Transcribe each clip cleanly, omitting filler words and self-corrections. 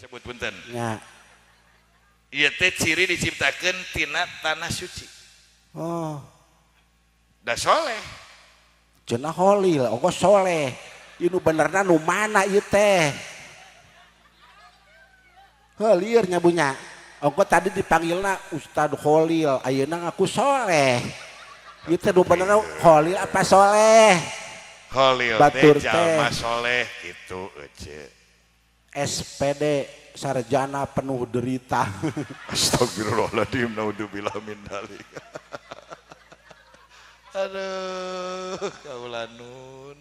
Sebut punten. Nya. Ieu teh ciri diciptakeun tina tanah suci. Oh. Da soleh. Cenah Holil, ongko soleh. Ieu nu benerna nu mana ieu teh? Heuh lieur nya bunya. Ongko tadi dipanggilna Ustad Holil, ayeuna ngaku soleh. Ieu teh nu benerna Holil apa soleh? Holil Batur teh jalma soleh kitu euce. SPD sarjana penuh derita. Astagfirullahaladzim, naudzubillah min dzalik. Aduh, kaula nun.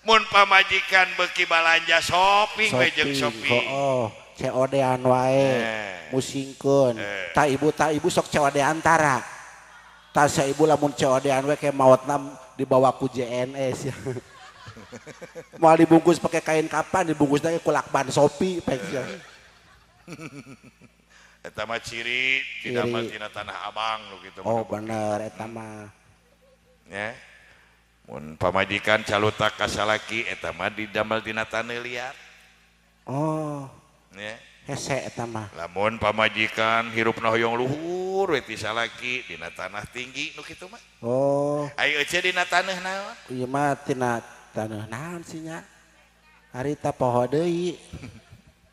Mun pamajikan beuki balanja shopping we jeung shopping. Oh, COD-an wae. Musingkeun. Ta ibu sok COD-an tara. Ta ibu lamun COD-an we kayak maotna dibawa ku JNS. Mau dibungkus pakai kain kapan, dibungkus lagi ku lakban Shopee pek. Eta mah ciri tidak mah tina tanah abang nu kitu. Oh bener eta mah. Nya. Mun pamajikan calutak ka salaki eta mah didamel tina taneuh liar. Oh. Nya. Hese eta mah. Lamun pamajikan hirupna hoyong luhur we ti salaki dina tanah tinggi nu kitu mah. Oh. Ai euceu dina taneuh naon? Ieu mah tina taneuh naon sih nya? Harita poho deui.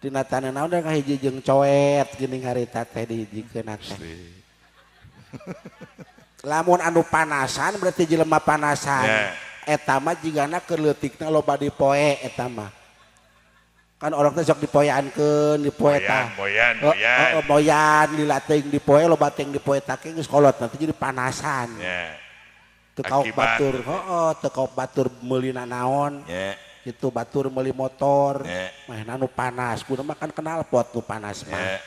Dina taneuh naon da kahiji jeung coet geuning harita teh dihijikeun teh. Lamun anu panasan berarti jelema panasan. Yeah. Eta mah jigana keur leutikna loba dipoe eta mah. Kan orang teh sok dipoeankeun dipoe tah. Moyan, moyan. Heeh, moyan lila teuing dipoe loba teuing dipoe tah geus kolot nanti jadi panasan. Yeah. Teu kaok batur, heeh, teu kaok batur meulina naon. Yeah. Gitu batur meuli motor. Yeah. Mah nu panas, kudu mah kan kenal pot nu panas mah. Yeah.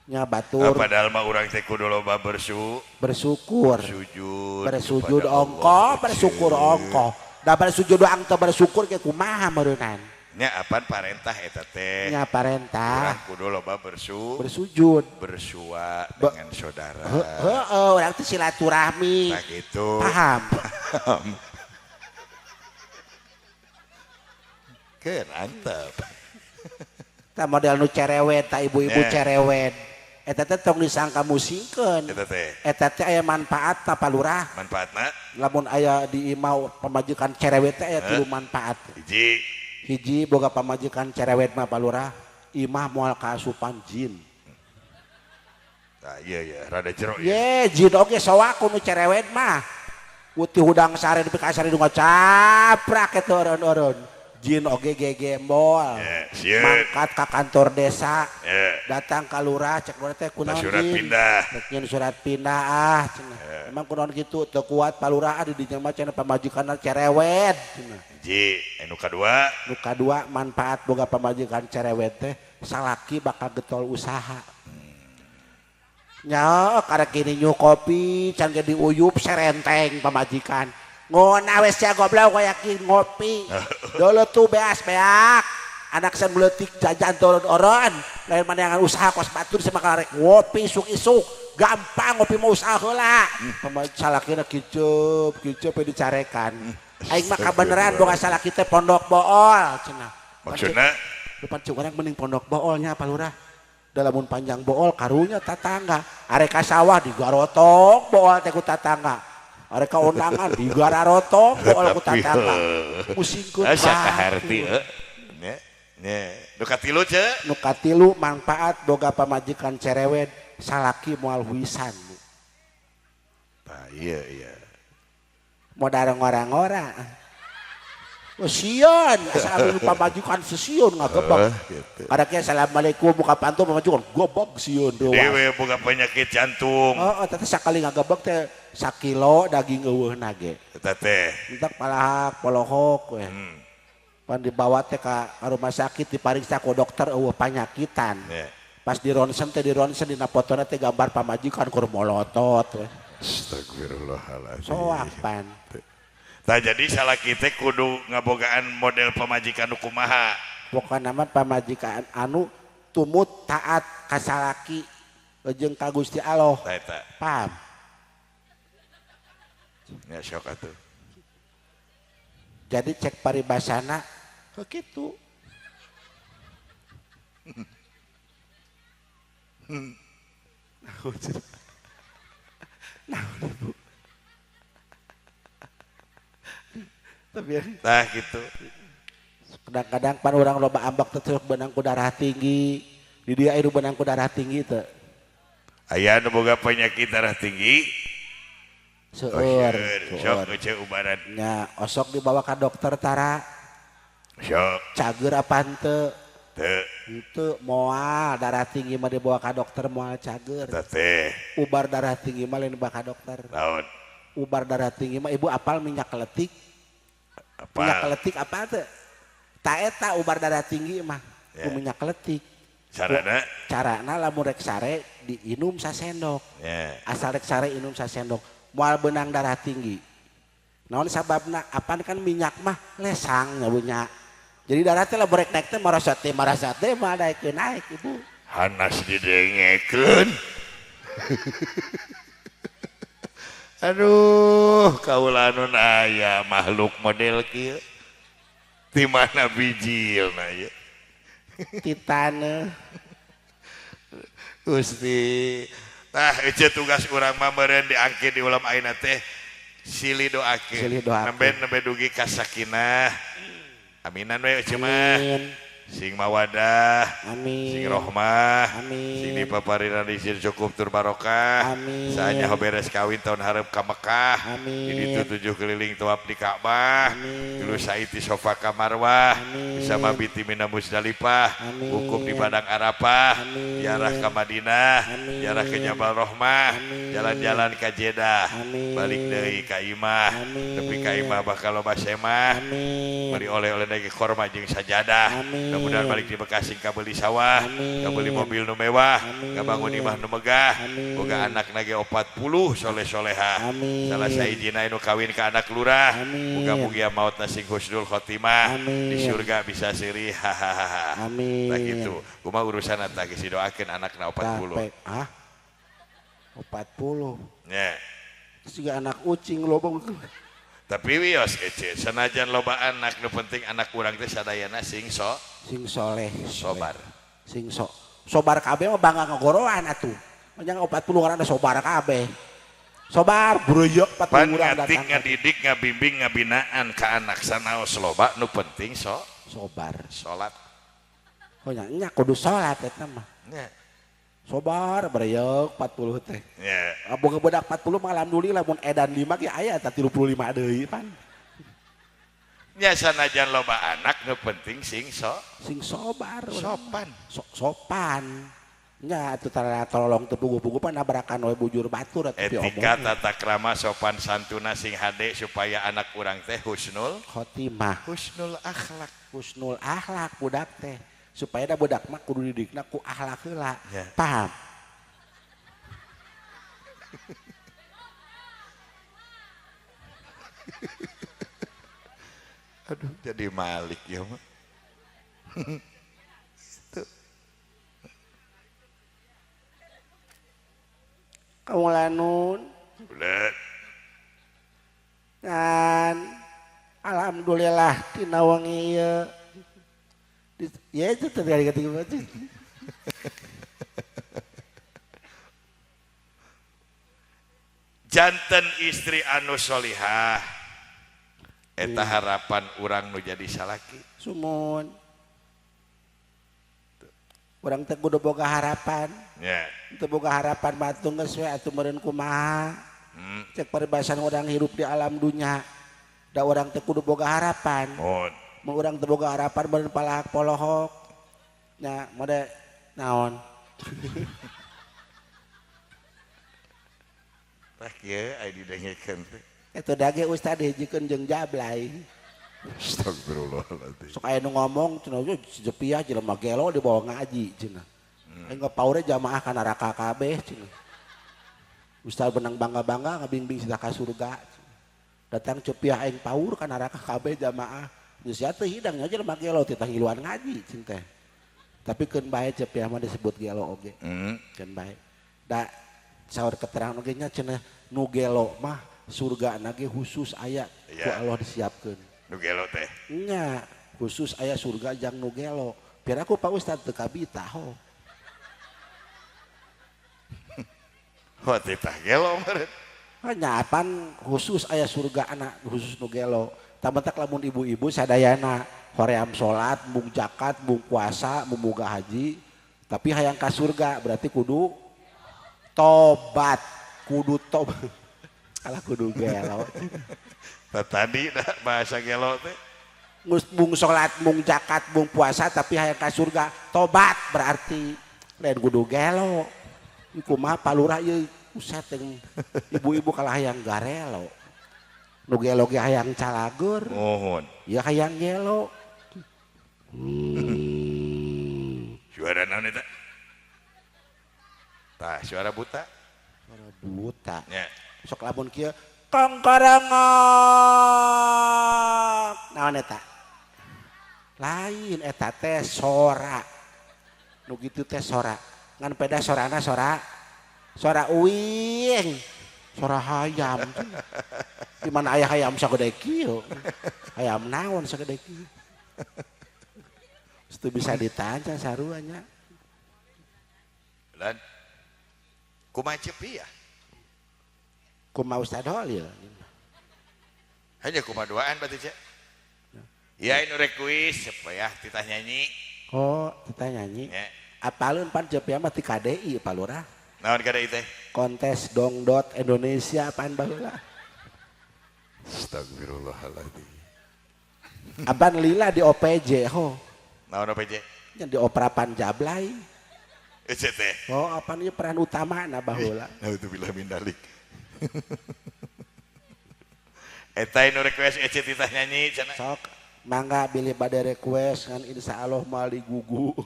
Nya batur. Padahal mah urang teh kudu loba bersyukur. Bersujud ongko, bersyukur ongko. Da bersujud doang teu bersyukur ge kumaha meureunnan. Nya apan parentah eta teh. Nya parentah. Urang kudu loba bersujud. Bersua dengan saudara. Heeh, urang teh silaturahmi. Tah gitu. Paham. Paham. Keur antep. Tah model nu cerewet, tah ibu-ibu cerewet. Eta teh tong disangka musingkeun. Eta teh. Eta teh aya manfaatna Pak Lurah. Manfaatna? Lamun aya di imah pamajikan cerewet teh aya tilu manfaat. Hiji. Hiji boga pamajikan cerewet mah Pak Lurah, imah moal kaasupan jin. Tah iya iya, rada jero ieu. Ye, jin oge soak nu cerewet mah. Uti hudang sare nepi ka sare nu ngacaprak eta eureun-eureun. Jin oge gegembol. Yeah, mangkat ka kantor desa. Yeah. Datang ka lurah cek lurah teh kunaon surat pindah. Rek surat pindah ah cenah. Yeah. Emang kunaon kitu teu kuat Pak Lurah ah di dinya mah cenah pamajikanna cerewet cenah. Hiji, nu kadua? Nu kadua manfaat boga pamajikan cerewet teh salaki bakal getol usaha. Nya karek gini nyu kopi can ge diuyup serenteng pamajikan. Ngona wes sia goblok yakin ngopi. Dulu tuh beas beak. Anak saya meletik jajan turun oron. Lain mana yang usaha kos batur sama karek ngopi isuk-isuk. Gampang ngopi mau usaha heula. Salakina kicup, kicup dicarekan. Aing mah kabeneran boga salaki teh pondok bool cenah. Maksudna depan cuk urang mending pondok boolnya Pak Lurah. Dalamun panjang bool karunya tatangga. Arek ka sawah digarotok bool teh ku tatangga. Arek ka undangan digararotok bool ku tatangga. Musingkeun asa kaharti heuh. Nya, nya. Nu katilu ce? Nu katilu manfaat boga pamajikan cerewet salaki moal huisan. Tah iya iya. Modar ngora-ngora. Oh sieun, asa anu pamajikan sesieun ngagebeg. Gitu. Karek assalamualaikum buka pantu pamajikan gobog sieun dewa. Dewe boga penyakit jantung. Heeh, teh sakali ngagebeg teh sakilo daging eueuhna ge. Eta teh. Entak palahak polohok we. Pan dibawa teh ka rumah sakit dipariksa ku dokter eueuh panyakitan. Yeah. Pas di ronsen teh di ronsen dina fotona teh gambar pamajikan kur molotot we. Astagfirullahaladzim. Soak pan. Tah jadi salaki teh kudu ngabogaan model pamajikan nu kumaha. Pokona mah pamajikan anu tumut taat ka salaki jeung ka Gusti Allah. Tah eta. Paham? Ya sok atuh. Jadi cek paribasana kitu. Naon ibu? Tapi tah gitu. Kadang-kadang pan urang loba ambek teh sok beunang ku darah tinggi. Di dia aya nu beunang ku darah tinggi teh. Aya nu boga penyakit darah tinggi. Seueur, sok ece ubaran. Nya, osok dibawa ka dokter tara. Sok. Cager apaan teu? Teu. Henteu moal darah tinggi mah dibawa ka dokter moal cager. Teh. Ubar darah tinggi mah lain dibawa ka dokter. Naon? Ubar darah tinggi mah ibu apal minyak keletik? Apal. Minyak keletik apa teu? Ta eta ubar darah tinggi mah ku minyak keletik. Carana? Carana lamun rek sare diinum sasendok. Yeah. Asal rek sare inum sasendok. Moal beunang darah tinggi. Naon sababna? Apan kan minyak mah lesang nya nya. Jadi darah teh lamun rek naik teh marasat teh mah daekeun naik ibu. Hanas didengekeun. Aduh, kaula nu aya makhluk model kieu. Di mana bijilna ieu? Ti taneuh. Gusti. Tah ece tugas urang mah meureun diangkeut di ulam ayeuna teh silih doakeun. Nembe dugi ka sakinah. Aminan we ece mah. Sing mawadah, amin. Sing rohmah, amin. Sing dipaparinan izin cukup tur barokah. Amin. Saanya beres kawin tahun hareup ka Mekah. Amin. Di ditu 7 keliling tawaf di Ka'bah. Amin. Tilu saiti sofa ka Marwah. Amin. Bisa mabiti mina Musdalifah. Amin. Wukuf di Padang Arafah. Amin. Ziarah ka Madinah. Amin. Ziarah ke Jabal Rohmah. Amin. Jalan-jalan ka Jeddah. Amin. Balik deui ka imah. Amin. Tepi ka imah bakal loba semah. Amin. Beli oleh-oleh deui korma jeung sajadah. Amin. Mudah-mudahan balik di Bekasi kabeli sawah, kabeli mobil nu mewah, kabangun imah nu megah, boga anak nage 40 soleh-soleha. Amin. Salah sahijina nu kawin ka anak lurah, muga-muga mautna sing husnul khotimah, amin. Di surga bisa siri hahaha. Amin. Tah kitu. Kumaha urusan eta geus didoakeun anakna 40. Hah? 40. Nya. Terus juga anak ucing loba. Tapi wios ece senajan loba anak nu penting anak urang teh sadayana sing so sing soleh sobar sing so sobar kabeh mah bangga ngagoroan atuh panjang 40 orang ada sobar kabeh sobar breuyeuk 40 urang datang ngadidik ngabimbing ngabinaan ka anak sanaos loba nu penting so sobar salat oh nya kudu salat eta mah nya sobar breuyeuk 40 teh. Nya. Boga budak 40 mah alhamdulillah mun edan 5 ge aya eta 35 deui pan. Nya sanajan loba anak nu penting sing so sing sobar sopan. Sopan. Nya atuh tolong teu puguh-puguh pan nabrakan we bujur batur atuh etika tata krama sopan santuna sing hade supaya anak urang teh husnul khotimah. Husnul akhlak. Husnul akhlak budak teh. Supaya da budak mah kudu didikna ku akhlak heula. Ya. Paham? Aduh, jadi malik ya mah. Itu. Kaula nun. Bulet. Kan alhamdulillah dina wengi ieu. Ya itu terjadi ketika itu. Janten istri anu solihah eta harapan urang nu jadi salaki. Sumun. Urang teh kudu boga harapan. Nya. Teu boga harapan batung geus we atuh meureun kumaha. Cek paribasan urang hirup di alam dunya. Da urang teh kudu boga harapan. Mun. Mun urang teu boga harapan meureun palak polohok. Nya mode naon. Tah kieu aya didengekeun teh. Eta dage ustad hijikeun jeung jablay. Astagfirullahaladzim. Sok aya nu ngomong cenah jepiah jelema gelo dibawa ngaji cenah. Aing paure jamaah ka neraka kabeh cenah. Ustad benang bangga-bangga ngabingbing sida ka surga. Datang cepiah aing paur ka neraka kabeh jamaah. Geus sia teu hidang nya jelema gelo teh ngiluan ngaji cenah teh. Tapi keun bae cepiah mah disebut gelo oge. Keun bae. Da saur keterangan oge nya cenah nu gelo mah surga nage khusus aya ku Allah disiapkeun. Nu gelo teh. Nya, khusus aya surga jang nu gelo. Biar aku Pak Ustad teu kabita ho. Wah titah gelo meureun. Nya apan khusus aya surga anak khusus nu gelo. Tah matak lamun ibu-ibu sadayana hoream salat, mung zakat, mung puasa, mung boga haji, tapi hayang ka surga berarti kudu tobat, kudu tobat. Kalah kudu gelo. Tadi dah bahasa gelo teh. Mung salat, mung zakat, mung puasa tapi hayang ka surga, tobat berarti lain kudu gelo. Kumaha Pak Lurah ieu uset yang ibu-ibu kalah hayang garelo. Nu gelo ge hayang calagur. Mohon. Ya hayang gelo. Suara naon eta? Tah, suara buta. Suara buta. Nya. Sok lamun kieu kongkorongok. Naon eta? Lain eta teh sora. Nu kitu teh sora. Ngan peda sorana sora sora uing, sora hayam. Di mana aya hayam sagede kieu? Hayam naon sagede kieu? Itu bisa ditanya saruanya. Lan kumaha cepi ya? Kumaha Ustaz Holil? Hanya kumaha duaan berarti cek. Ya ini request supaya titah nyanyi. Oh, titah nyanyi. Ya. Apalun pan cepi mah ti KDI Pak Lurah. Naon KDI teh? Kontes Dongdot Indonesia pan baheula. Astagfirullahaladzim. Aban lila di OPJ ho. Naon OPJ? Yang di Opera Panjablay. Ece teh. Oh, apaan ieu peran utama na baheula. Naudzubillah min dzalik. Eta nu request ece titah nyanyi cenah. Sok mangga bilih bade request ngan insyaallah moal digugu.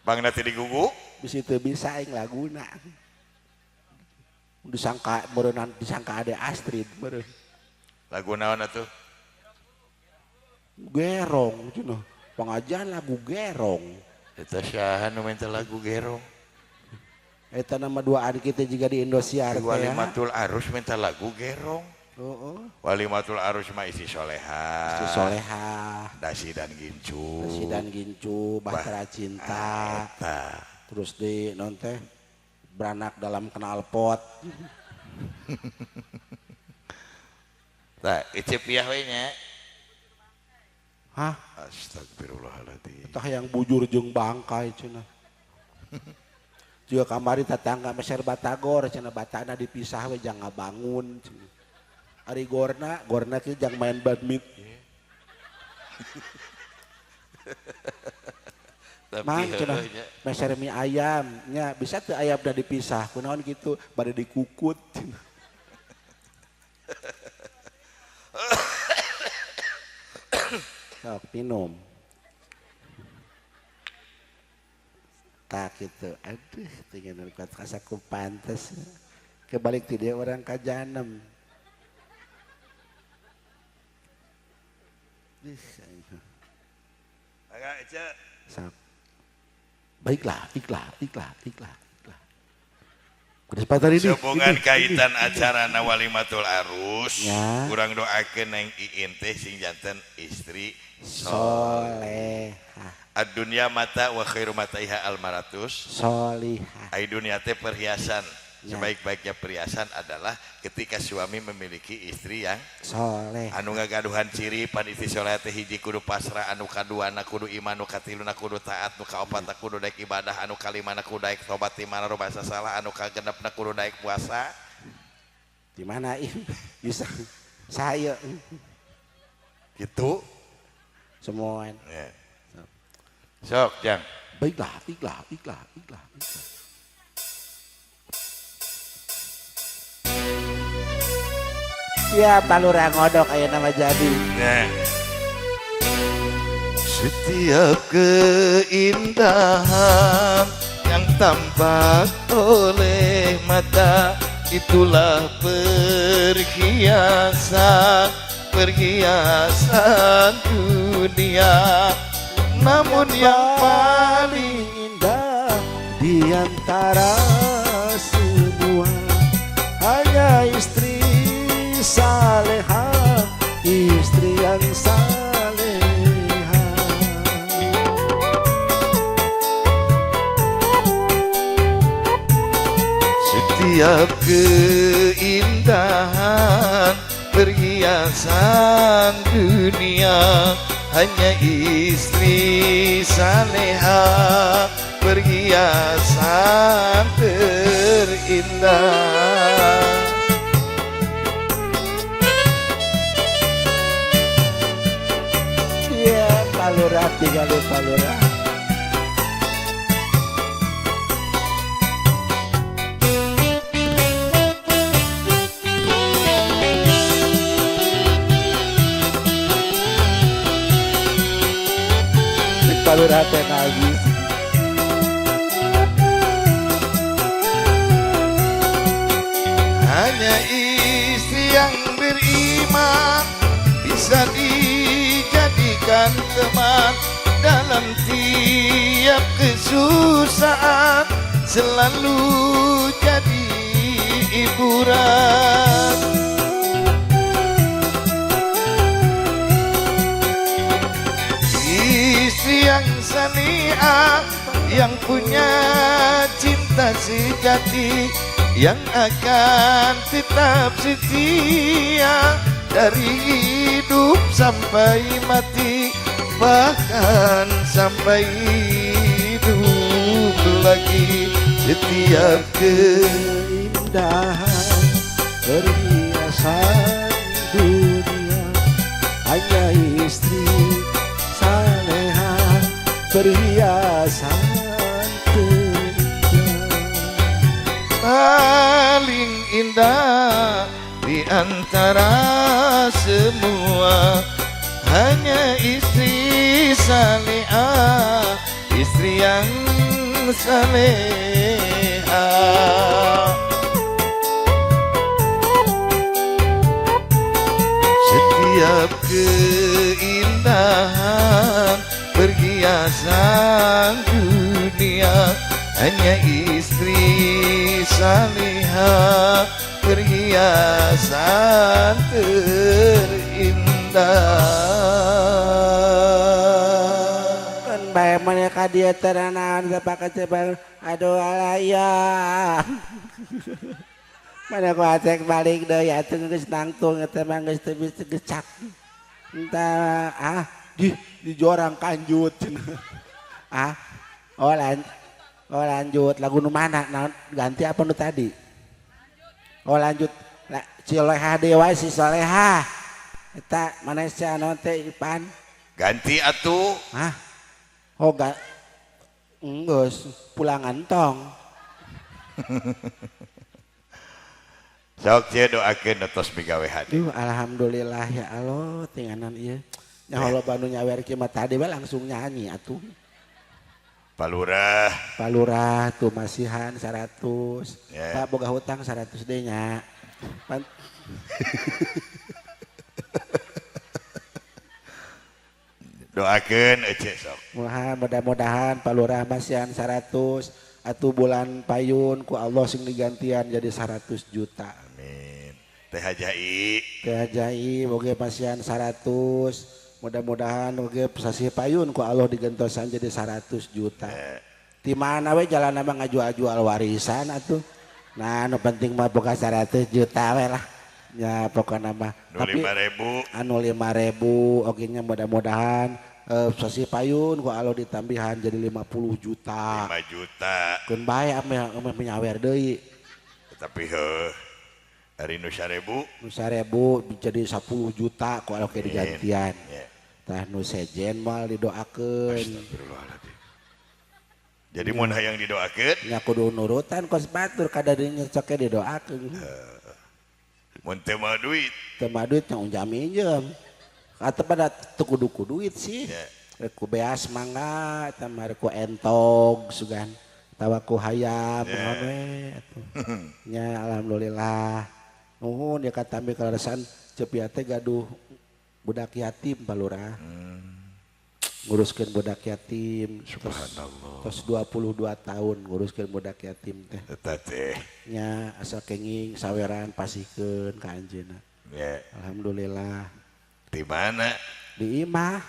Bang nanti digugu? Bisi teu bisa aing laguna. Disangka meureunnan disangka Ade Astrid meureun. Lagu naon atuh? Gerong cenah. Pengajian lagu gerong. Eta saha nu minta lagu gerong? Eta nama duaan kita juga di Indosiar teh. Walimatul Arus minta lagu gerong. Heeh. Walimatul Arus mah istri soleha. Istri soleha. Dasi dan Gincu. Dasi dan Gincu, Bahtera Cinta. Eta. Terus di non teh beranak dalam knalpot. Tah, ece piah we nya. Hah? Astagfirullahaladzim. Tah yang bujur jeung bangkai cenah. Juga kamari tetangga meser batagor cenah batana dipisah we jang ngabangun cenah. Ari gorna, gorna kieu jang main badminton. Mang cenah meser mie ayam nya bisa teu ayamna dipisah kunaon kitu bade dikukut. Sok minum. Tak gitu. Aduh, tinggal kuat kasaku pantes. Kebalik ti dia orang kajanem. Agak Ece. Sok. Baiklah, ikhlas, ikhlas, ikhlas, ikhlas. Kesempatan ini. Sehubungan kaitan acara Walimatul Arus, ya. Kurang doakeun neng Iin teh sing janten istri solehah. Ad-dunya mata wa khairu mataiha al-maratus solihah. Ai dunya teh perhiasan. Ya. Sebaik-baiknya perhiasan adalah ketika suami memiliki istri yang soleh. Anu ngagaduhan ciri pan istri soleh teh hiji kudu pasrah, anu kaduana kudu iman, anu katiluna kudu taat, anu kaopatna kudu daek ibadah, anu kalimana kudu daek tobat ti mana robasa salah, anu kagenepna kudu daek puasa. Di mana bisa saya gitu semua. Ya. Sok jang. Baiklah, ikhlas, ikhlas, ikhlas, ikhlas. Siapa Lurah ngodok aya nama jadi. Nah. Setiap keindahan yang tampak oleh mata itulah perhiasan, perhiasan dunia. Namun yang paling indah di antara semua hanya istri saleha, istri yang saleha. Setiap keindahan perhiasan dunia, hanya istri saleha perhiasan terindah. Iya, Palurah tinggal di Palurah. Palurah teh nangis. Hanya istri yang beriman bisa dijadikan teman dalam tiap kesusahan, selalu jadi hiburan. Istri yang saniah, yang punya cinta sejati, yang akan tetap setia dari hidup sampai mati, bahkan sampai hidup lagi. Setiap keindahan perhiasan dunia, hanya istri saleha perhiasan terindah. Paling indah di antara semua, hanya istri saleha, istri yang saleha. Setiap keindahan perhiasan dunia, hanya istri saleha perhiasan terindah. Kan bae mana ka dieu teh naon teh pakecebang, aduh alaya. Mana ku acek balik deui atuh geus nangtung eta mah geus teu bisa gecak. Entah ah di jorang kanjut. Ah, oh, oh lanjut lagu nu mana? Naon ganti apa nu tadi? Oh lanjut. Si Soleha deui wae, si Soleha. Eta mana sia naon teh Ipan? Ganti atuh. Hah? Oh ga geus pulangan tong. Sok cie doakeun tos migawe hade. Duh alhamdulillah ya Allah tinganan ieu. Nya loba nu nyawer kieu mah tadi we langsung nyanyi atuh. Palurah. Palurah tuh masihan 100. Yeah. Pak boga hutang 100 deui nya. Doakeun ece sok. Mudah-mudahan Palurah masihan 100 atuh bulan payun ku Allah sing digantian jadi 100 juta. Amin. Teh Hajai. Teh Hajai boga masihan 100. Mudah-mudahan oge sasih payun ku Allah digentosan jadi 100 juta. Di mana we jalan mah ngajual-jual warisan atuh. Nah, nu penting mah boga 100 juta we lah. Ya pokona mah. Tapi 5.000. Anu 5.000 oge nya mudah-mudahan sasih payun ku Allah ditambihan jadi 50 juta. 5 juta. Keun bae ameh nyawer deui. Tapi heuh ari nu 1.000. Nu 1.000 jadi 10 juta ku Allah ke digantian. Yeah. Tah nu sejen moal didoakeun. Astagfirullahaladzim. Jadi mun hayang didoakeun nya kudu nurutan kos batur kadarinya sok didoakeun. Mun teu mah duit. Teu mah duit nya unjam minjem. Atau pada teu kudu ku duit sih. Yeah. Rek ku beas mangga eta mah rek ku entog sugan atawa ku hayam naon we atuh. Nya alhamdulillah. Nuhun ya katambi kaleresan Cepia teh gaduh budak yatim Palurah. Nguruskeun budak yatim. Subhanallah. Terus 22 tahun nguruskeun budak yatim teh. Eta teh. Nya asal kenging saweran pasihkeun ka anjeunna. Yeah. Alhamdulillah. Di mana? Di imah.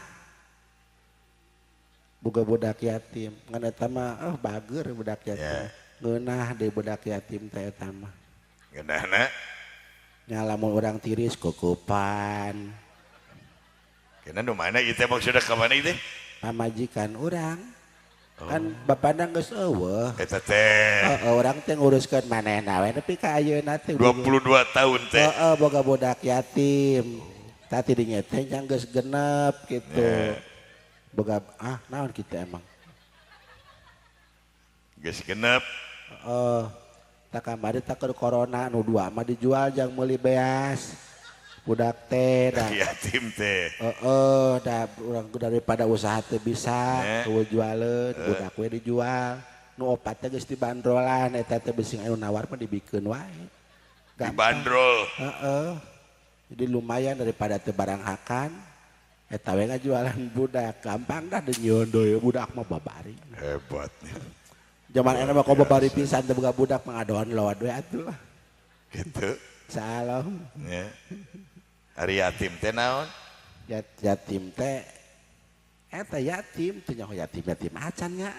Boga budak yatim. Ngan eta mah oh bager budak yatim. Yeah. Ngeunah deui budak yatim teh eta mah. Ngeunahna Nya lamun urang tiris kukupan. Kena nu mana ieu teh maksudna ka mana ieu teh? Pamajikan urang. Kan bapana geus eueuh. Eta teh. Heeh, urang teh nguruskeun manehna we nepi ka ayeuna teh. 22 tahun teh. Heeh, boga budak yatim. Tah ti dinya teh nya geus genep gitu. Yeah. Boga naon kitu emang. Geus genep. Heeh. Tah kamari tah keur corona nu dua mah dijual jang meuli beas. Budak teh dah. Yatim teh. Heeh, dah urang daripada usaha teu bisa, eueuh jualeun, budak we dijual. Nu opat teh geus dibandrolan eta teh bisi anu nawar mah dibikeun wae. Dibandrol. Heeh. Jadi lumayan daripada teu barang hakan. Eta we ngajualan budak, gampang dah deui deui budak mah babari. Hebat. Zaman enak mah kok babari pisan teu boga budak mah ngadownload we atuh lah. Gitu. Salam. Ya. Ari yatim teh naon? Yatim teh eta yatim teh nyaho yatim-yatim acan nya.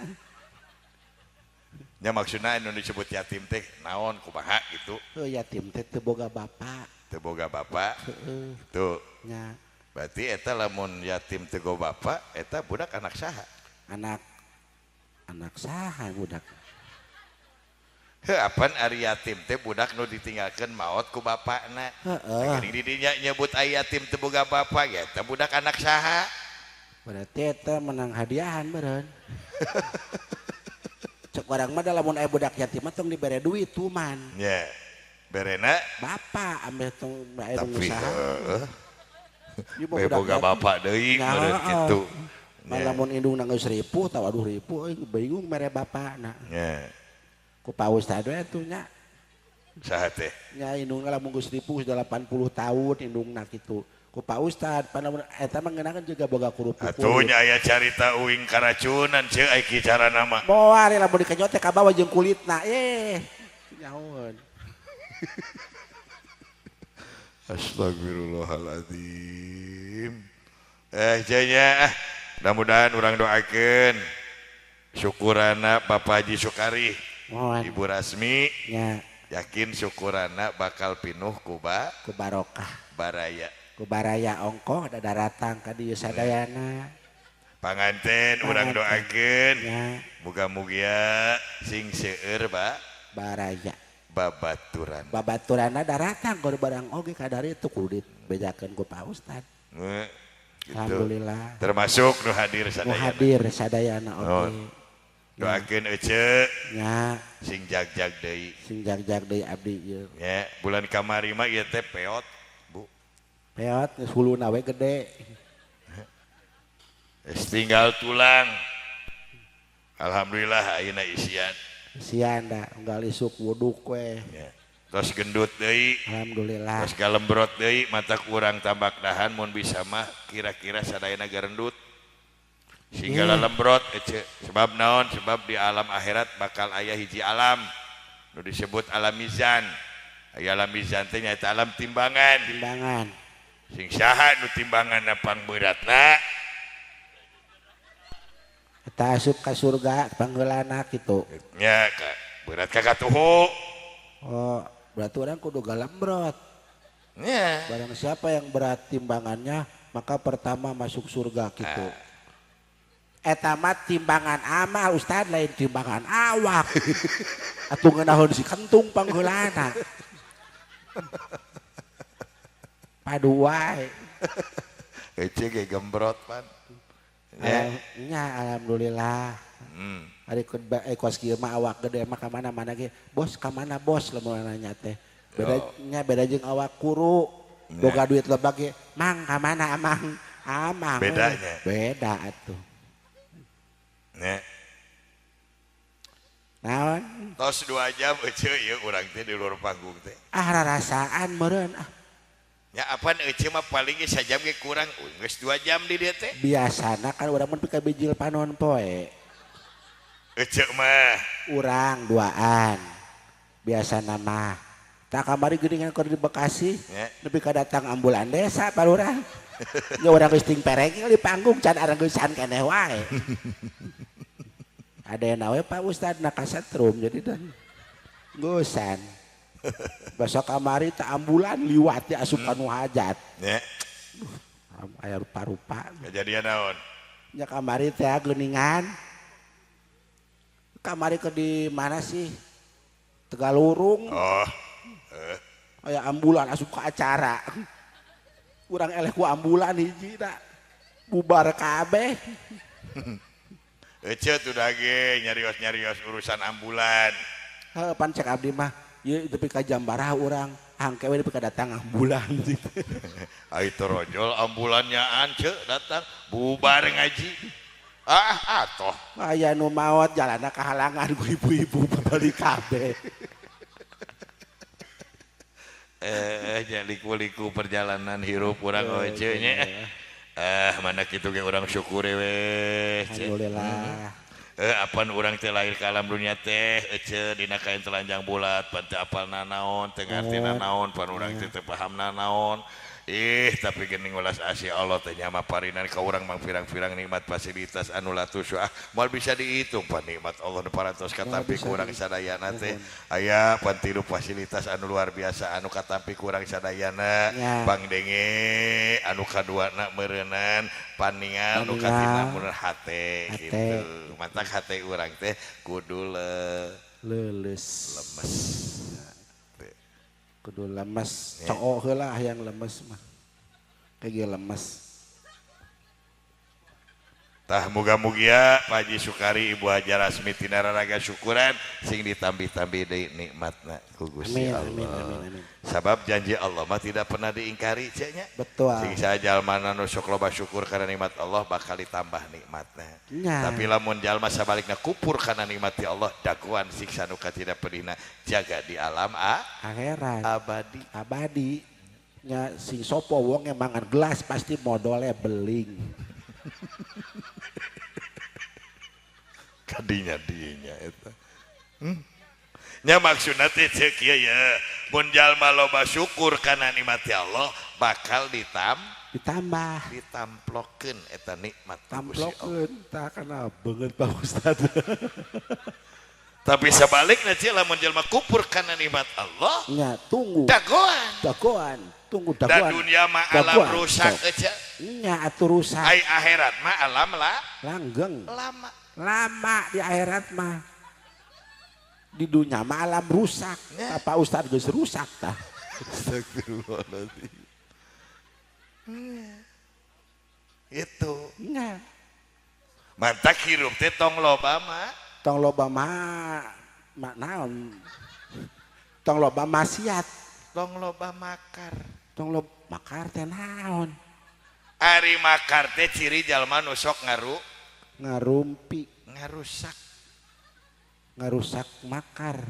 Nya maksudna anu disebut yatim teh naon kumaha gitu? Heuh, yatim teh teu boga bapa. Teu boga bapa. Heeh. Tuh. Nya. Berarti eta lamun yatim teu boga bapa eta budak anak saha? Anak saha budak? Heuh, apan ari yatim teh budak nu ditinggalkeun maot ku bapakna. Heeh. Geuning di dinya nyebut aya yatim teu boga bapa ya eta budak anak saha? Berarti eta menang hadiahan meureun. Cek urang mah da lamun aya budak yatim mah tong dibere duit tuman. Nya. Berena bapa ameh tong aya nu Tapi, usaha. Heeh. Ieu mah Be budak boga yatim. bapak deui Nya, meureun heeh. kitu. Mah lamun indungna geus ripuh tah waduh ripuh euy bingung mere bapana. Nya. Ku Pak Ustad we atuh nya. Saha teh? Nya indungna lamun geus ripuh 80 tahun indungna kitu. Ku Pak Ustad pan lamun eta mah ngeunakeun juga boga kerupuk Atuh kulit. nya aya carita uing karacunan ceu ai ki carana mah. Moal lamun dikenyot teh kabawa jeung kulitna. Nyahoeun. Astagfirullahaladzim. Jaya, mudah-mudahan urang doakeun syukurana Bapak Haji Sukari, Mohon. Ibu Rasmi, Ya. Yakin syukurana bakal pinuh kuba ku barokah, baraya, ku baraya ongkoh da daratang ka dieu sadayana. Panganten urang doakeun, Ya. muga-mugia sing seueur ba baraya. Babaturan. Babaturana daratang kudu barang oge kadari itu kudu dibejakeun ku Pak Ustad. Gitu. Alhamdulillah. Termasuk nu hadir Nu sadayana. hadir sadayana oge. Oh. Doakeun ece. Nya. Sing jag-jag deui. Sing jag-jag deui abdi ieu. Nya, bulan kamari mah ieu teh peot, Bu. Peot geus huluna we gede. Geus tinggal tulang. Alhamdulillah ayeuna isian. Isian da unggal isuk wuduk we. Ya. Tos gendut deui. Alhamdulillah. Tos galembrot deui mata kurang tambak dahan mun bisa mah kira-kira sadayana garendut. Sehingga lembrot ece. Sebab naon? Sebab di alam akhirat bakal aya hiji alam nu disebut alam mizan. Aya alam mizan teh nyaeta alam timbangan. Timbangan. Sing saha nu timbanganna pangberatna? Eta asup ka surga panggeulana kitu. Nya ka berat ka katuhu. Oh, berarti orang kudu galembrot. Nya. Barang siapa yang berat timbangannya, maka pertama masuk surga gitu. Eta mah timbangan amal Ustad, lain timbangan awak. Atuh ngeunaheun si kentung panggeulana. Padu wae. Ece ge gembrot pan. Ya. Nya alhamdulillah. Ari kos kieu mah awak gede mah ka mana-mana ge. Bos ka mana bos lamun nanya teh. Beda nya beda jeung awak kuru. Boga duit loba ge, mang ka mana amang? Amang. Bedanya. Beda atuh. Nya. Naon? Tos 2 jam ece ieu urang teh di luar panggung teh. Ah rarasaan meureun ah. Ya apaan ece mah paling ge sajam ge kurang, geus 2 jam di dieu teh. Biasana kan urang mun pika bijil panon poe. Ece mah urang duaan. Biasana mah. Tah kamari geuningan keur di Bekasi, nepi ka datang ambulan desa palurah. Nya urang geus ting peregil di panggung can arang geusan keneh wae. Ada yang nawe Pak Ustad nak kasetrum jadi dan gosan. Besok kamari tak ambulan liwat ya asup kanu hajat. Ya. Aya rupa-rupa. Kejadian naon? Nya kamari teh geuningan. Kamari ke di mana sih? Tegalurung. Oh. Aya ambulan asup ke acara. Kurang eleh ku ambulan hiji da. Bubar kabeh. Ece tuh dage nyarios-nyarios urusan ambulan. Heuh pan cek abdi mah ieu tepi ka Jambarah urang angke we tepi ka datang ambulan gitu. Ai torojol ambulannya ance datang bubar ngaji. Ah atoh. Aya nu maot jalanna kahalangan ku ibu-ibu babalik kabeh. Nya liku-liku perjalanan hirup urang ece nya. Mana kitu ge urang syukur we. Alhamdulillah. Apan urang teh lahir ka alam dunia teh ece dina kain telanjang bulat pan teu apal nanaon teu ngarti nanaon pan urang teh teu paham nanaon. Tapi geuning ulas asih Allah teh nya maparinan ka urang mang pirang-pirang nikmat fasilitas anu latus moal bisa dihitung pan nikmat Allah nu parantos katampi ku urang sadayana teh. Aya pan tilu fasilitas anu luar biasa anu katampi ku urang sadayana. Pangdenge anu kaduana meureunnan paningal nu katina mun hate gitu. Mantak hate urang teh kudu leuleus lemes. Kudu lemes, cowok heula yang lemes mah. Kayak lemes. Tah muga-mugia Pak Haji Sukari Ibu Haji Rasmi tina raraga syukuran sing ditambih-tambih deui nikmatna ku Gusti Allah. Amin, amin, amin. Sabab janji Allah mah tidak pernah diingkari cenah nya. Betul. Sing sajalma nu sok loba syukur kana nikmat Allah bakal ditambah nikmatna. Ya. Tapi lamun jalma sabalikna kupur kana nikmat Allah dagoan siksa nu katina pedihna jaga di alam akhirat abadi. Abadi. Nya sing sopo wong mangan gelas pasti modolnya beling. Kadinya dinya eta. Nya maksudna teh ceuk ieu ya, mun jalma loba syukur kana nikmat Allah bakal ditambah, ditamplokeun eta nikmat. Tamplokeun tah kana beungeut Pak Ustad. Tapi sebaliknya ceu lamun jalma kupur kana nikmat Allah, nya tunggu. Dagoan. Dagoan, tunggu dagoan. Da dunia mah alam rusak euy. Nya atuh rusak. Ai akhirat mah alam lah langgeng. Lama. Lama di akhirat mah. Di dunia mah alam rusak. Ya. Pak Ustad geus rusak tah. Astagfirullahaladzim. Itu. Nya. Mantak hirup teh tong loba mah. Tong loba mah naon? Tong loba maksiat. Tong loba makar. Tong loba makar teh naon? Ari makar teh ciri jalma nu sok ngarumpi, ngarusak. Ngarusak makar.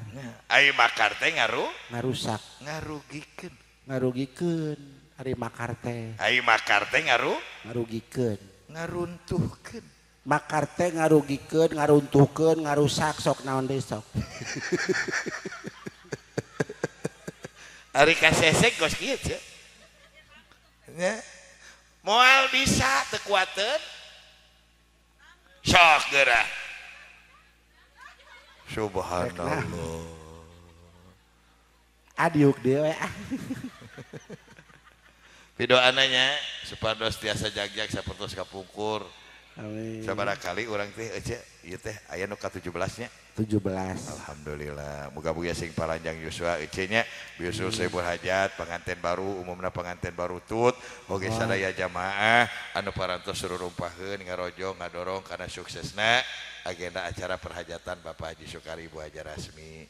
Ari makar teh ngarusak, ngarugikeun. Ngarugikeun ari makar teh. Ari makar teh ngarugikeun, ngaruntuhkeun. Makar teh ngarugikeun, ngaruntuhkeun, ngarusak sok naon deui sok. Ari kasesek geus kieu teh. Nya. Moal bisa teu kuateun. Sok geurah. Subhanallah. Adiuk deui ah. Pidoana nya supados tiasa jagjag sapertos kapungkur. Amin. Sabaraha kali urang teh ece ieu teh aya nu ka-17 nya. 17. Alhamdulillah. Muga-muga sing paranjang yuswa ece nya biusul sahibul hajat pengantin baru umumna pengantin baru tut oge sadaya jamaah anu parantos sururumpaheun ngarojong ngadorong kana suksesna agenda acara perhajatan Bapak Haji Sukari Ibu Haji Rasmi.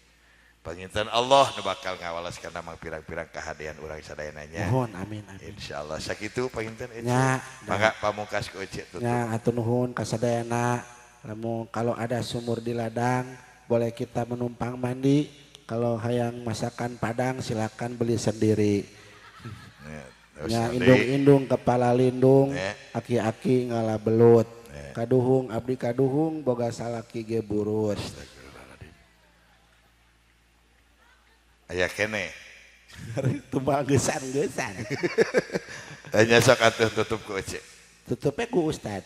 Panginten Allah nu bakal ngawales kana mang pirang-pirang kahadean urang sadayana nya. Nuhun, amin amin. Insyaallah sakitu panginten ece. Nya, mangga pamungkas ku ece tutup. Nya atur nuhun ka sadayana. Lamun kalau ada sumur di ladang boleh kita menumpang mandi. Kalau hayang masakan Padang silakan beli sendiri. Ya, indung-indung kepala lindung, aki-aki ngala belut. Kaduhung abdi kaduhung boga salaki ge burut. Aya kene. Tumbang gesan-gesan. Nya sok atuh tutup ku ece. Tutupnya ku Ustad.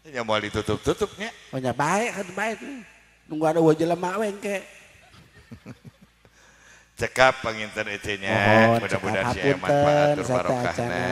Nya moal ditutup-tutupnya. Oh nya bae kan bae. Nunggu ada eueuh jelema we engke. Cekap panginten ece nya, mudah-mudahan si aya manfaat tur barokahna.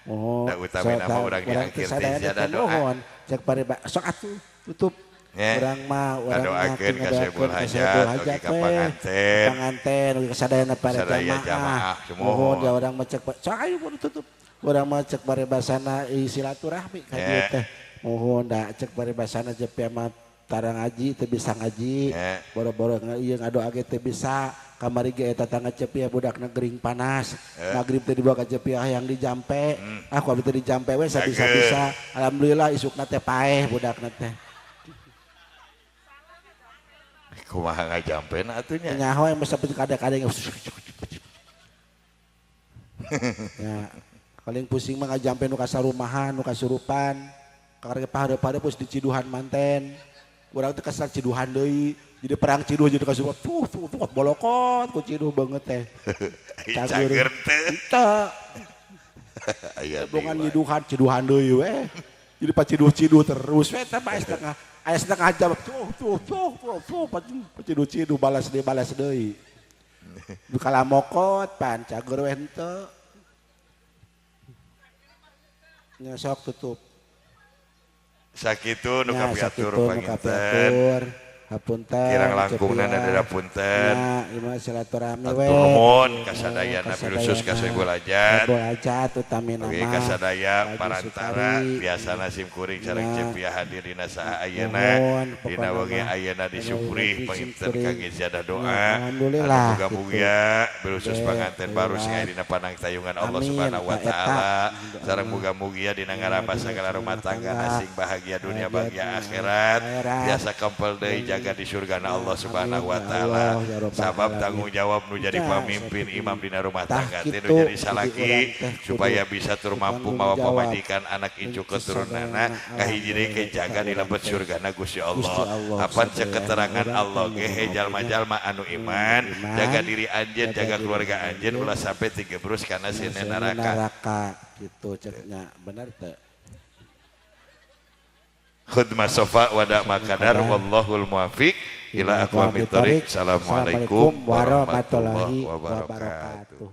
Mohon. Da utamina mah urang di akhir teh ziyadah doa. Cek pare sok atuh tutup. Urang mah urang ngadoakeun ka Sohibul Hajat oge ka panganten. Panganten oge sadayana para jamaah. Mohon ya urang mah cek sok ayo tutup. Urang mah cek paribasana silaturahmi ka dieu teh. Mohon da cek paribasana jepe mah tara ngaji teu bisa ngaji. Boro-boro ieu ngadoa ge teu bisa. Kamari ge eta tangga Cepiah budakna gering panas. Magrib teh dibawa ka Cepiah yang dijampe. Ah ku abdi teh dijampe we sabisa-bisa. Alhamdulillah isukna teh paeh budakna teh. Kumaha ngajampena atuh nya? Nyaho yang sampai kadang-kadang. Ya, paling pusing mah ngajampe nu kasarumahan, nu kasurupan. Karek pahareup-hareup geus diciduhan manten. Urang teh kesal ciduhan deui. Jadi perang ciduh jadi kasurupan. Tuh tuh tuh bolokot ku ciduh banget teh. Cager teh. Teu. Aya bongan nyiduhan ciduhan deui we. Jadi paciduh-ciduh terus we teh bae setengah. Aya setengah jam tuh tuh tuh tuh tuh paciduh-ciduh balas deui. Nu kalamokot pan cager we henteu. Nya sok tutup. Sakitu nu kapiatur panginten. Hapunten. Kirang langkungna da punten. Nya ieu mah silaturahmi we. Nuhun ka sadayana khusus ka Sohibul Hajat. Sohibul Hajat utamina mah. Oge ka sadaya parantara biasana sim kuring sareng Cepiah hadir dina saha ayeuna. Dina wengi ayeuna disyukuri panginten kangge ziyadah doa. Alhamdulillah. Muga-muga khusus panganten baru sing aya dina panangtayungan Allah Subhanahu wa taala. Sareng muga-mugia dina ngaraba sagala rumah tangga asing bahagia dunia bahagia akhirat. Biasa kempel deui jaga di surga na Allah Subhanahu wa taala. Sabab tanggung jawab nu jadi pamimpin imam dina rumah tangga teh nu jadi salaki supaya bisa tur mampu mawa pamajikan anak incu keturunanna kahiji deui ke jaga di lebet surgana Gusti Allah. Apan cek keterangan Allah ge jalma-jalma anu iman jaga diri anjeun jaga keluarga anjeun ulah sampai tigebrus kana sine neraka. Gitu ceknya bener teh. Khudma sofa wada makadar wallahul muwafiq ila aqwamit thoriq. Assalamualaikum warahmatullahi wabarakatuh.